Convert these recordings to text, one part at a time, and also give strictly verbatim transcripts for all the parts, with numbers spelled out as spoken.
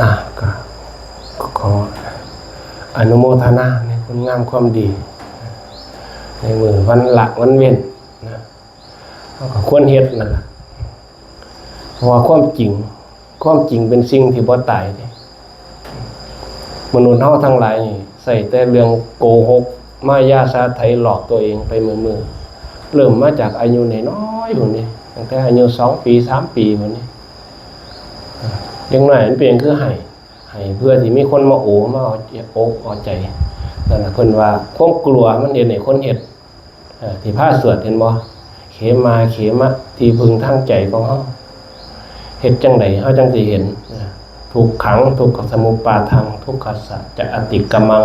อ่ะ ก็ขออนุโมทนาในคุณงามความดี ในมื้อวันละวันเว้นนะ เราก็ควรเฮ็ดนั่นล่ะ เพราะว่าความจริง ความจริงเป็นสิ่งที่บ่ตายเด้ มนุษย์เฮาทั้งหลายนี่ใช้แต่เรื่องโกหก มายาสาไถหลอกตัวเองไปเมื่อๆ เริ่มมาจากอายุน้อยๆ พุ้นนี่ ตั้งแต่อายุสองปี สามปี พุ้นนี่ เด็กน้อยมันเป็นคือไห้ ไห้เพื่อที่มีคนมาโอ มาเอาอกเอาใจ นั่นน่ะเพิ่นว่าความกลัวมันเฮ็ดให้คนเฮ็ด เอ่อ ที่พาสวดเห็นบ่ เขมาเขมะ ที่พึ่งทางใจของเฮา เฮ็ดจั่งใดเฮาจั่งสิเห็น เอ่อ ทุกขัง ทุกขสมุปปาทัง ทุกขัสสะจะอติกรรมัง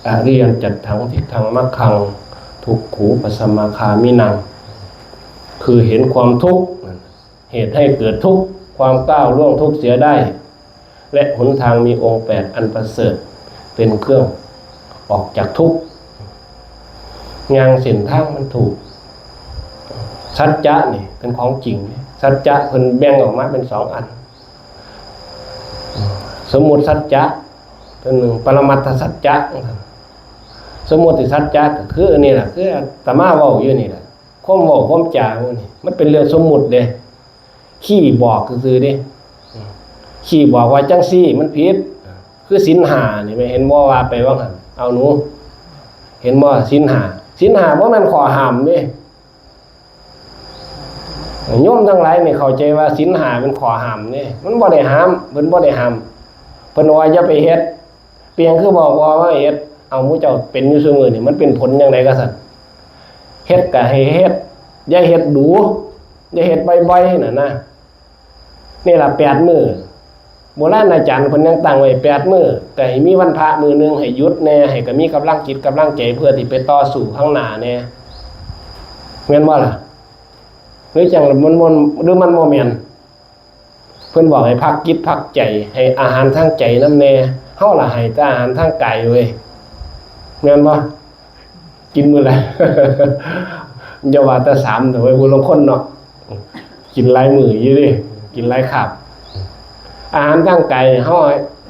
อริยังจัตถัง ทิฏฐังมัคคัง ทุกขูปสมมาคามินัง คือเห็นความทุกข์ เหตุให้เกิดทุกข์ ความก้าวล่วงทุกข์เสียได้ และหนทางมีองค์แปดอันประเสริฐ เป็นเครื่องออกจากทุกข์ ย่างเส้นทางมันถูก สัจจะนี่เป็นของจริง สัจจะเพิ่นแบ่งออกมาเป็นสองอัน สมมุติสัจจะ ตัวหนึ่ง ปรมัตถสัจจะ สมมุติสัจจะก็คืออันนี้ล่ะ คืออาตมาเว้าอยู่นี่ล่ะ ความเว้าความจาหมู่นี่ มันเป็นเรื่องสมมุติเด้ ขี้บอกซื่อๆเด้ ขี้บอกว่าจั่งซี้มันผิด คือศีลห้านี่แม่ เห็นบ่ว่าไปว่าหั่น เอาหนู เห็นบ่ ศีลห้า ศีลห้าบ่แม่นข้อห้ามเด้ โยมทั้งหลายนี่เข้าใจว่าศีลห้าเป็นข้อห้ามเด้ มันบ่ได้ห้าม เพิ่นบ่ได้ห้าม เพิ่นว่าอย่าไปเฮ็ด เปียงคือบอกว่าว่าเฮ็ด เอาหมู่เจ้าเป็นอยู่ซุมื้อนี่ มันเป็นผลจั่งใดก็ซั่น เฮ็ดก็ให้เฮ็ด อย่าเฮ็ดดู อย่าเฮ็ดบ่อยๆ นั่นนะ นี่ล่ะแปดมื้อ โบราณอาจารย์เพิ่นยังตั้งไว้แปดมื้อ ก็ให้มีวันพระมื้อหนึ่งให้หยุดแน่ ให้ก็มีกำลังจิตกำลังใจเพื่อที่ไปต่อสู้ข้างหน้าแน่ แม่นบ่ล่ะ หรือจั่งมัน มัน หรือมันบ่แม่น เพิ่นบอกให้พักจิตพักใจ ให้อาหารทางใจนำแน่ เฮาล่ะให้แต่อาหารทางกายเว้ย แม่นบ่ กินมื้อละ อย่าว่าแต่สามเถาะเว้ย ผู้ลางคนเนาะ กินหลายมื้ออยู่เด้ กินหลายคาบ อาหารทางกายเฮา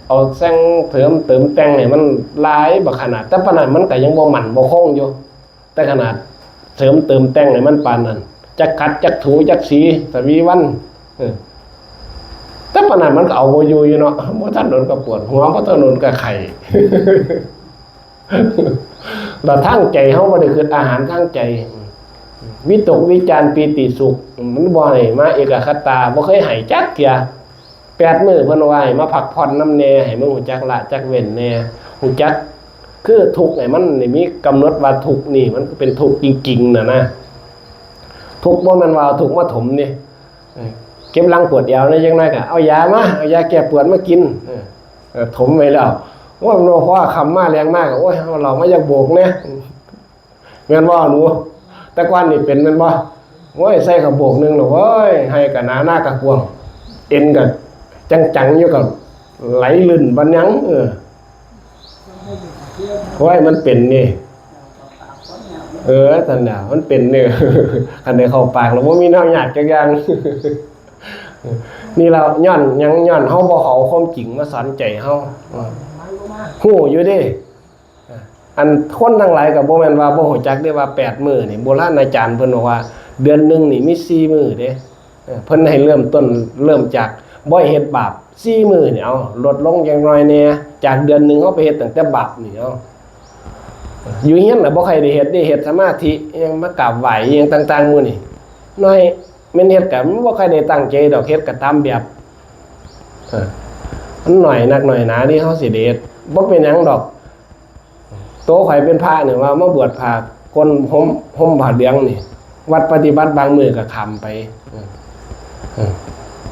เอาแซงเสริมเติมแต่งให้มันหลายบักขนาด แต่ปานนั้นมันก็ยังบ่มั่นบ่คงอยู่ แต่ขนาดเสริมเติมแต่งให้มันปานนั้น จักขัดจักถูจักสี สวีวัน เออ แต่ปานนั้นมันก็เอาบ่อยู่อยู่เนาะ บ่ทันโดนก็ปวดหัว บ่ทันโดนก็ไข้ แล้วทางใจเฮาบ่ได้คิดอาหารทางใจ วิตกวิจารปีติสุข มันบ่ให้มาเอกคตา บ่เคยให้จักเทื่อ แปดมื้อเพิ่นว่าให้มาพักผ่อนนำแน่ ให้มันรู้จักละจักเว้นแน่ รู้จัก คือทุกข์ให้มันนี่มีกำหนดว่าทุกข์นี่มันเป็นทุกข์จริงๆ น่ะนะ ทุกข์บ่แม่นว่าเอาทุกข์มาถมนี่ เออ เก็บหลังปวดแอวนี่จังน้อยก็เอายามา เอายาแก้ปวดมากิน เออ เออ ถมไว้แล้ว โอ้ย มันบ่พอค่ำมาแลงมาก็ โอ้ย เอาเหล้ามาจักโบกแหน่ แม่นบ่หนู แต่ก่อนนี่เป็นแม่นบ่ โอ้ย ใส่กระโบกหนึ่งแล้ว โอ้ย ไฮ่กะหนา นากะกว้าง เอ็นกะจังๆ อยู่ กะไหลลื่นปานหยัง เออ โอ้ย มันเป็นนี่ เออ ซั่นน่ะ มันเป็นนี่ คันได้เข้าปากแล้วบ่มีแนวอยากจักอย่าง นี่ล่ะ ย้อนหยัง ย้อนเฮาบ่เอาความจริงมาสอนใจเฮา เออ ฮู้อยู่เด้ อันคนทั้งหลายก็บ่แม่นว่าบ่ฮู้จักเด้ว่าแปดมื้อนี่ โบราณอาจารย์เพิ่นบอกว่าเดือนหนึ่งนี่มีสี่มื้อเด้ เออ เพิ่นให้เริ่มต้น เริ่มจากบ่เฮ็ดบาป สี่มื้อนี่ เอา ลดลงจักหน่อยแหน่ จากเดือนหนึ่งเฮาไปเฮ็ดตั้งแต่บาปนี่ เอา อยู่เฮือนน่ะบ่ค่อยได้เฮ็ดเด้ เฮ็ดสมาธิ อิหยังมากราบไหว้ อิหยังต่างๆ หมู่นี่ น้อย แม่นเฮ็ดก็มันบ่ค่อยได้ตั้งใจดอก เฮ็ดก็ตามแบบ เออ มันน้อยนักน้อยหนาเด้ เฮาสิได้เฮ็ด บ่เป็นหยังดอก โตข้อยเป็นพระนี่ว่ามาบวชพระ คนห่ม ห่มผ้าเหลืองนี่ วัดปฏิบัติบางมื้อก็ข้ามไป เออ เออ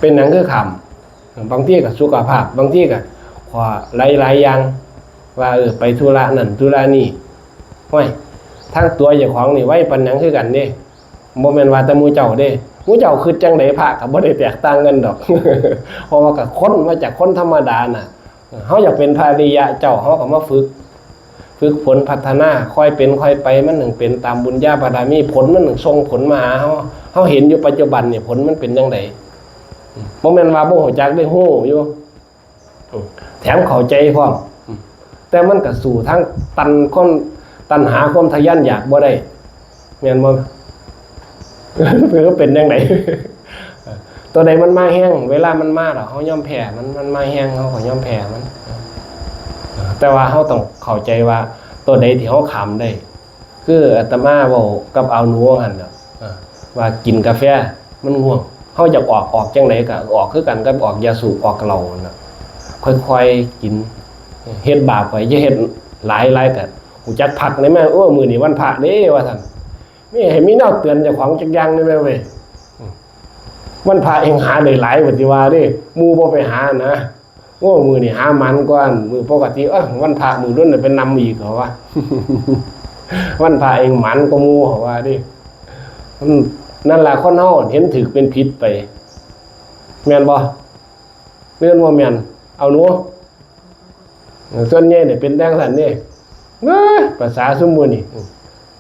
เป็นหยังคือข้าม บางทีก็สุขภาพ บางทีก็ข้อหลายๆ อย่าง ว่า เออ ไปธุระนั่นธุระนี่ โอ้ย ทั้งตัวเจ้าของนี่ไวปานหยังคือกันเด้ บ่แม่นว่าแต่หมู่เจ้าเด้ หมู่เจ้าคิดจั่งใดพระก็บ่ได้แตกต่างกันดอก เพราะว่าก็คนมาจากคนธรรมดาน่ะ เฮาอยากเป็นพระอริยะเจ้า เฮาก็มาฝึก ฝึกฝนพัฒนา ค่อยเป็นค่อยไป มันถึงเป็นตามบุญญาบารมี ผลมันถึงส่งผลมาหาเฮา เฮาเห็นอยู่ปัจจุบันนี่ ผลมันเป็นจั่งใด บ่แม่นว่าบ่ฮู้จักเด้ ฮู้อยู่ แถมเข้าใจพร้อม แต่มันก็สู้ทางตันความตัณหาความทะยานอยากบ่ได้ แม่นบ่ คือเป็นจั่งใด ตัวใดมันมาแฮง เวลามันมาแล้วเฮายอมแพ้มัน มันมาแฮงเฮาก็ยอมแพ้มัน แต่ว่าเฮาต้องเข้าใจว่าตัวใดที่เฮาข้ามได้ คืออาตมาเว้ากับเอาหนูหั่นน่ะ เออ ว่ากินกาแฟมันง่วง เฮาอยากออก ออกจั่งใดก็ออกคือกันกับออกยาสูบ ออกเหล้านั่นน่ะ ค่อยๆกิน เฮ็ดบาปไป อย่าเฮ็ดหลายๆ ก็รู้จักพักได้แม่ โอ้ มื้อนี้วันพระเด้ ว่าซั่น มีให้มีแนวเตือนเจ้าของจักอย่างได้แม่เว้ย วันพระเองหาได้หลาย ว่าสิว่าเด้ หมู่บ่ไปหานะ โอ้ มื้อนี้หาหมานกว่ามื้อปกติ เอ้อ วันพระมื้อดนน่ะเป็นนำอีก เขาว่า วันพระเองหมานกว่าหมู่ เขาว่าเด้ อืม นั่นล่ะ คนเฮาเห็นถูกเป็นผิดไป แม่นบ่ แม่นบ่แม่น เอาหนู ส่วนใหญ่เนี่ยเป็นจั่งซั่นเด้ เอ้ย ภาษาซุมมื้อนี่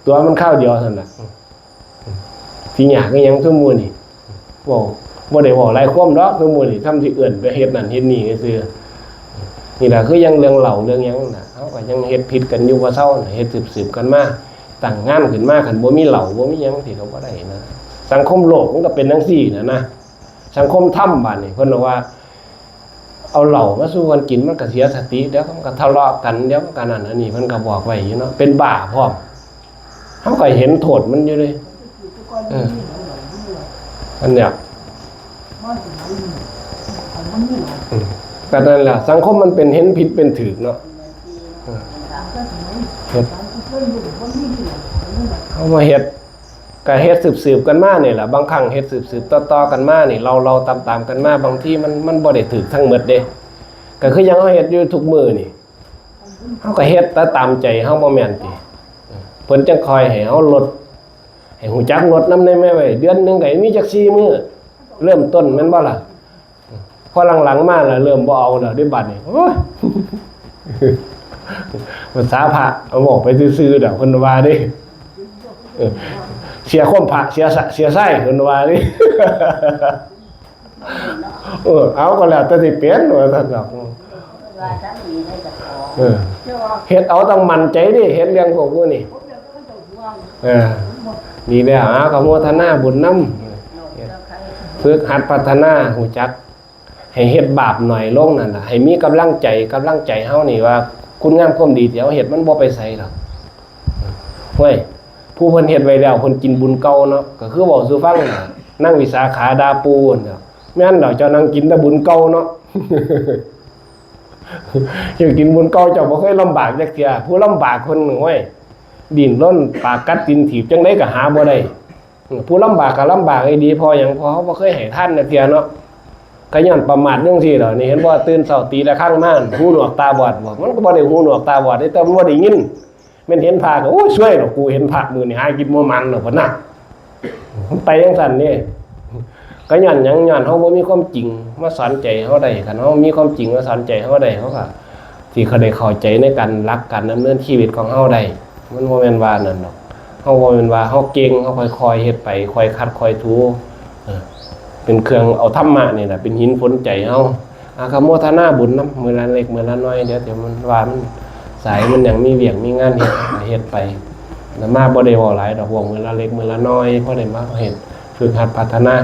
ตัวมันคราวเดียวซั่นน่ะ สิยากอีหยังซุมมื้อนี่ เว้า บ่ได้เว้าหลายความดอกซุมมื้อนี่ ทำสิเอิ้นไปเฮ็ดนั่นเฮ็ดนี่ซื่อๆ นี่ล่ะ คือยังเรื่องเหล้าเรื่องหยังนั่นน่ะ เฮาก็ยังเฮ็ดผิดกันอยู่บ่เซาน่ะ เฮ็ดสืบๆกันมา ตั้งงานขึ้นมา คันบ่มีเหล้า บ่มีหยังสิก็บ่ได้นะ สังคมโลกมันก็เป็นจั่งซี้น่ะนะ สังคมธรรมบาดนี้ เพิ่นบอกว่า เอาเหล้ามาสู่กันกิน มันก็เสียสติ เดี๋ยวมันก็ทะเลาะกัน เดี๋ยวมันก็นั่นอันนี้ เพิ่นก็บอกไว้อยู่เนาะ เป็นบ้าพร้อม เฮาก็เห็นโทษมันอยู่เด้ เออ อันเนี้ย อืม ก็นั่นแหละ สังคมมันเป็นเห็นผิดเป็นถูกเนาะ เออ เฮ็ด เฮามาเฮ็ด ก็เฮ็ดสืบๆกันมานี่แหละ บางครั้งเฮ็ดสืบๆต่อๆกันมานี่ เล่าๆตามๆกันมา บางทีมัน มันบ่ได้ถูกทั้งหมดเด้ ก็คือยังเฮาเฮ็ดอยู่ทุกมื้อนี่ เฮาก็เฮ็ดแต่ตามใจเฮา บ่แม่นติ เพิ่นจั่งคอยให้เฮาลด ให้ฮู้จักลดนำแหน่แม่เว้ย เดือนหนึ่งก็ให้มีจักสี่มื้อ เริ่มต้นแม่นบ่ล่ะ พอหลังๆมาแล้วเริ่มบ่เอาแล้วเด้บัดนี้ โอ้ย ภาษาพระ เอาบอกไปซื่อๆดอก เพิ่นว่าเด้ เออ เสียความพระ เสียสะ เสียไส้ เพิ่นว่าเด้ เออ เอาก็แล้วแต่สิเป็น ว่าซั่นดอก ว่าถ้ามีให้เจ้าของ เออ เฮ็ดเอาต้องมั่นใจเด้ เฮ็ดเรื่องพวกหมู่นี่ เออ ดีแล้ว อ่า ก็โมทนาบุญนำ ฝึกหัดพัฒนา ฮู้จัก ให้เฮ็ดบาปน้อยลงนั่นน่ะ ให้มีกำลังใจ กำลังใจเฮานี่ว่า คุณงามความดีที่เฮาเฮ็ดมันบ่ไปไสดอก เฮ้ย ผู้เพิ่นเฮ็ดไว้แล้ว เพิ่นกินบุญเก่าเนาะ ก็คือเว้าสู่ฟังน่ะ นางวิสาขาด่าปู่นั่นน่ะ แม่นดอก เจ้านั่งกินแต่บุญเก่าเนาะ เจ้ากินบุญเก่า เจ้าบ่เคยลำบากจักเทื่อ ผู้ลำบากเพิ่น โอ้ย ดิ้นรน ปากกัดตีนถีบ จั่งใดก็หาบ่ได้ ผู้ลำบากก็ลำบากอีหลี เพราะหยัง เพราะเฮาบ่เคยให้ทานจักเทื่อเนาะ ก็ย้อนประมาทจั่งซี้แหล้ว นี่เห็นบ่ ตื่นเช้าตีระฆังมา หูหนวกตาบอดบ่ มันก็บ่ได้หูหนวกตาบอดเด้ แต่มันบ่ได้ยิน แม่นเห็นพระก็ โอ้ย ซวยแล้ว กูเห็นพระมื้อนี้หากินบ่หมานแล้ว พุ่นน่ะ มันไปจั่งซั่นนี่ ก็ย้อนหยัง ย้อนเฮาบ่มีความจริงมาสอนใจเฮาได้ คันเฮามีความจริงมาสอนใจเฮาได้ เฮาก็สิได้เข้าใจในการ หลักการดำเนินชีวิตของเฮาได้ มันบ่แม่นว่านั่นดอก เฮาบ่แม่นว่าเฮาเก่ง เฮาค่อยๆเฮ็ดไป ค่อยขัดค่อยถู เออ เป็นเครื่องเอาธรรมะนี่แหละ เป็นหินฝนใจเฮา อาก็โมทนาบุญนำ มื้อละเล็กมื้อละน้อย เดี๋ยว เดี๋ยวมันว่ามันสาย มันยังมีเวียกมีงานเฮ็ด เฮ็ดไป อาตมาบ่ได้เว้าหลายดอก เว้ามื้อละเล็กมื้อละน้อย พอได้มาเฮ็ด ฝึกหัดพัฒนา